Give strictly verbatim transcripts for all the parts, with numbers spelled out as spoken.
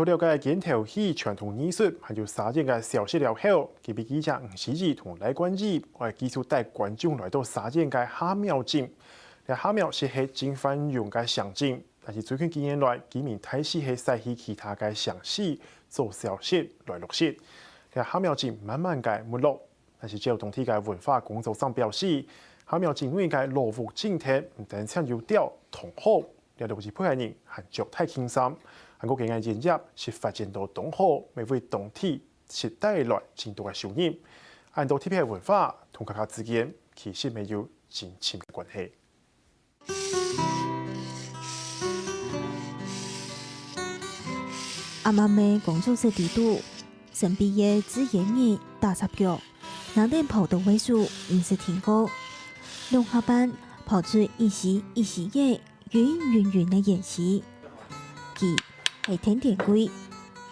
除了該个肩頭戲傳統藝術，還有沙燕个小食了後，今晡日記者吳思怡同賴冠宇會繼續帶觀眾來到沙燕个蝦苗節。這蝦苗節係盡繁榮个象徵，但是最近幾年來，居民大多係徙去其他个城市做小食來落實。這蝦苗節慢慢个沒落， 但是照當地个文化工作者表示，蝦苗節內个老屋正廳毋單淨有吊、堂號，這落一輩个人還著大襟衫，還過佢个營業係發展到當好，乜為當地係帶來真多个收入。恁多特別个文化同客家之間其實乜有真深个關係。 暗暗个工作室底肚，神秘个製煙人打雜腳，拿等刨刀个手毋識停過。兩下半刨出一絲一絲个勻勻勻个芫荽。佢係田典貴，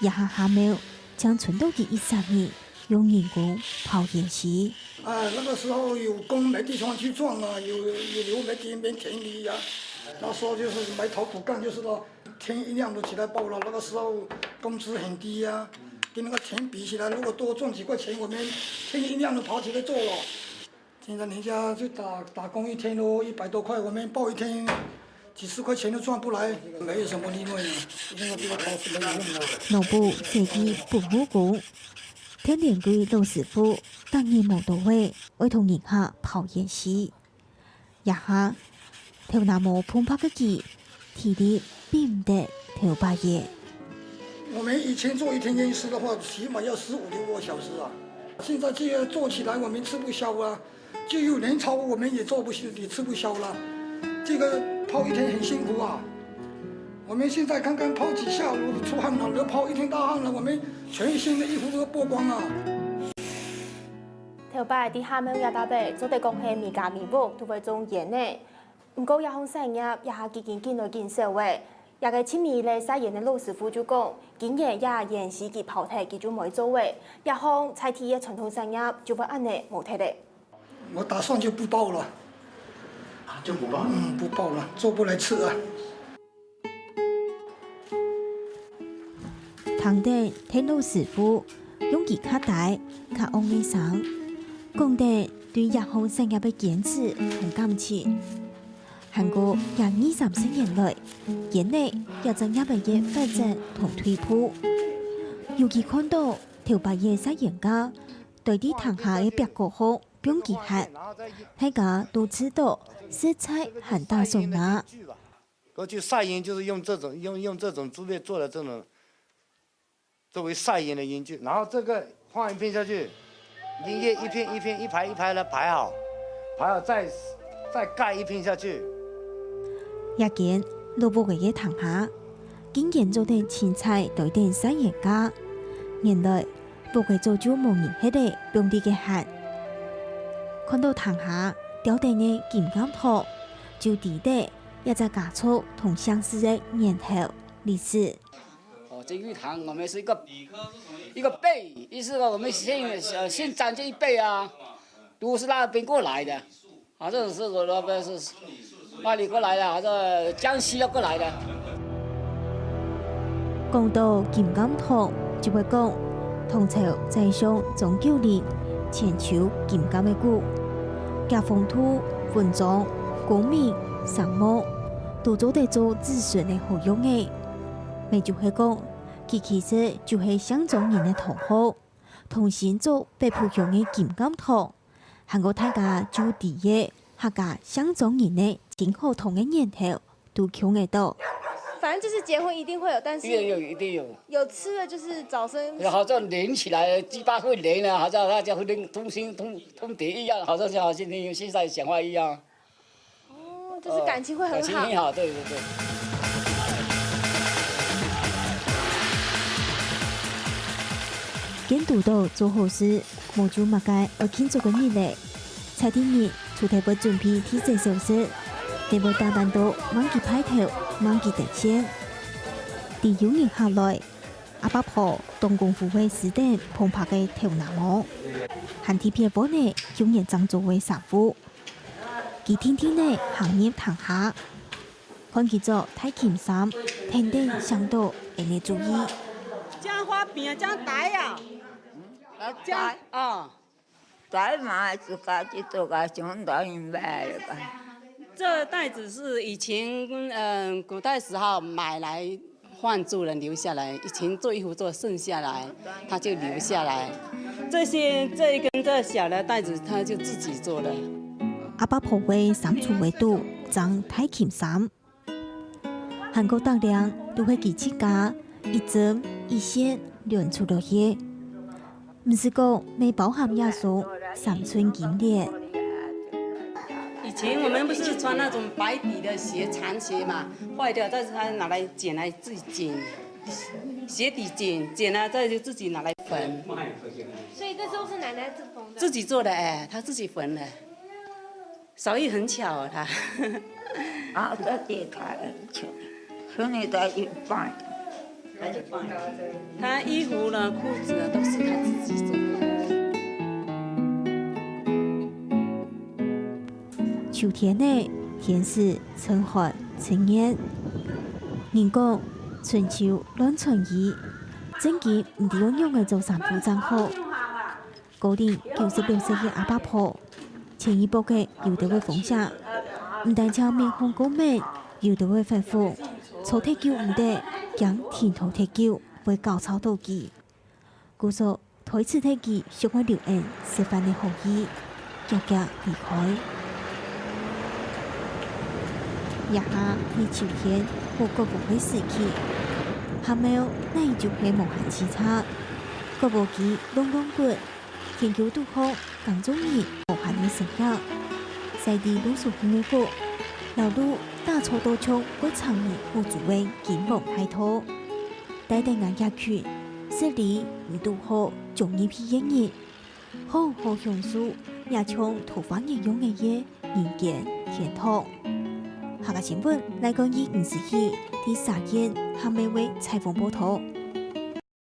這下蝦苗正伸到佢一儕人 用人工刨芫荽。哎，那個時候有工沒地方去種啊，有，有牛沒地，沒田裡呀。那時候就是埋頭苦幹，就是說天一亮就起來刨了。那個時候工資很低呀，跟那個田比起來，如果多賺幾塊錢，我們天一亮就跑起來做了。現在人家就打，打工一天都一百多塊，我們刨一天幾十塊錢都賺不來，沒有什麼利潤啊，因為這個刨是沒有用的。老布設計不無功， 田典貴老師傅逐日無多會，愛同人客刨芫荽。這下，頭那毛蓬白个佢，體力比毋得頭擺仔。我們以前做一天芫荽的話，起碼要十五六個小時啊。現在這個做起來，我們吃不消啊。 就有人潮，我們也做不，也吃不消了。這個刨一天很辛苦啊。我們現在剛剛刨幾下，我出汗了，都刨一天大汗了，我們全身的衣服都剝光了。頭擺在蝦苗這搭仔，做得講係每家每屋都會種菸仔。毋過這項產業這下已經緊來緊少咧。這個盡尾咧曬菸个老師傅就講，今年這菸荽佢刨忒，佢就毋會做咧。這項在地个傳統產業就會恁呢無忒咧。 我打算就不刨了。啊，就不刨？嗯，不刨了，做不來吃啊。聽等田老師傅用佢較低、較昂个聲，講等對這項產業个堅持同感情。還過這二三十年來，菸仔這隻業仔个發展同退步，尤其看到頭擺个曬菸家， 對在廳下个壁角項放幾下，大家都知道實在還打爽哪。過去曬菸就是用這種，用，用這種竹篾做的這種，作為曬菸的菸具，然後這個放一片下去，菸葉一片一片，一排一排的排好，排好再，再蓋一片下去。這間老屋仔个廳下，竟然做得清采對等曬菸家。原來 屋仔早就無人歇咧放在該歇。看到廳下吊等个金柑糖，就知得這隻家族同姓氏个源頭歷史。哦，這玉堂我們是一個，一個輩，意思說我們姓，呃，姓張這一輩啊，都是那邊過來的。 好像是我那邊是哪裡過來的，好像江西那過來的。講到金柑糖，就會講唐朝宰相張九齡千秋金柑个故。佢風度、文章、功名、聲望，都做得做子孫个好樣仔。乜就係講，佢其實就係姓張人个同學，同姓張北埔鄉个金柑糖。 還過大家就知个客家姓張人个真好糖个源頭，都共下到。反正就是結婚一定會有，但是一定有，一定有。有吃的就是早生。好像連起來，雞巴會連啊，好像大家會連，通心通通底一樣，好像就好像你現在講話一樣。哦，就是感情會很好。感情很好，對對對。 見堵到做好事，無就麼个愛慶祝个日仔。在地人除忒會準備特色小食，乜會打扮到滿級派頭、滿級等線。知有人客來，阿伯婆當功夫會使等蓬白个頭那毛，還特別換呢舊年正做个衫褲。佢定定仔行入廳下， 看佢著大襟衫，跈等想著𠊎等个主意。這樣花瓶啊，這樣袋啊，啊，這樣哦。袋嘛，自家去做个，想到人買个。这袋子是以前，嗯，古代时候买来换做人留下来，以前做衣服做剩下来，他就留下来。这些这一根这小的袋子，他就自己做的。阿伯婆个衫櫥个肚，裝大襟衫。 還過逐領都係佢自家一針一線聯出來个。毋使講，乜包含這雙三寸金鍊。以前我們不是穿那種白底的鞋，長鞋嘛，壞掉，但是他拿來剪來自己剪，鞋底剪，剪了再就自己拿來缝，所以这时候是奶奶自缝的。自己做的哎，他自己缝的，手艺很巧啊他。啊，这地台，去年的一半。他衣服呢、裤子呢都是他自己做的。秋天呢，天時春寒春熱，人講春秋亂春衣，正經毋知愛仰仔著衫褲正好。高齡九十六歲个阿伯婆，前一駁仔有兜會風邪，毋單淨面孔過敏，有兜會發紅，坐忒久毋得，驚停到忒久會搞燥到佢。故所推辭忒佢想愛留等食飯个好意，遽遽離開。這下係秋天好割禾个時期，下晡哪就係無閒洎杈，割禾機隆隆滾，田坵肚項耕種人無閒个身影，曬到攏熟紅个穀，摎路打造到像割草人舞姿个金黃大道。 帶等𠊎這群，食力毋堵好，終日去越人，好好享受這像桃花源樣个人間天堂。客家新聞，來關於五十一第三件客家話採訪報導。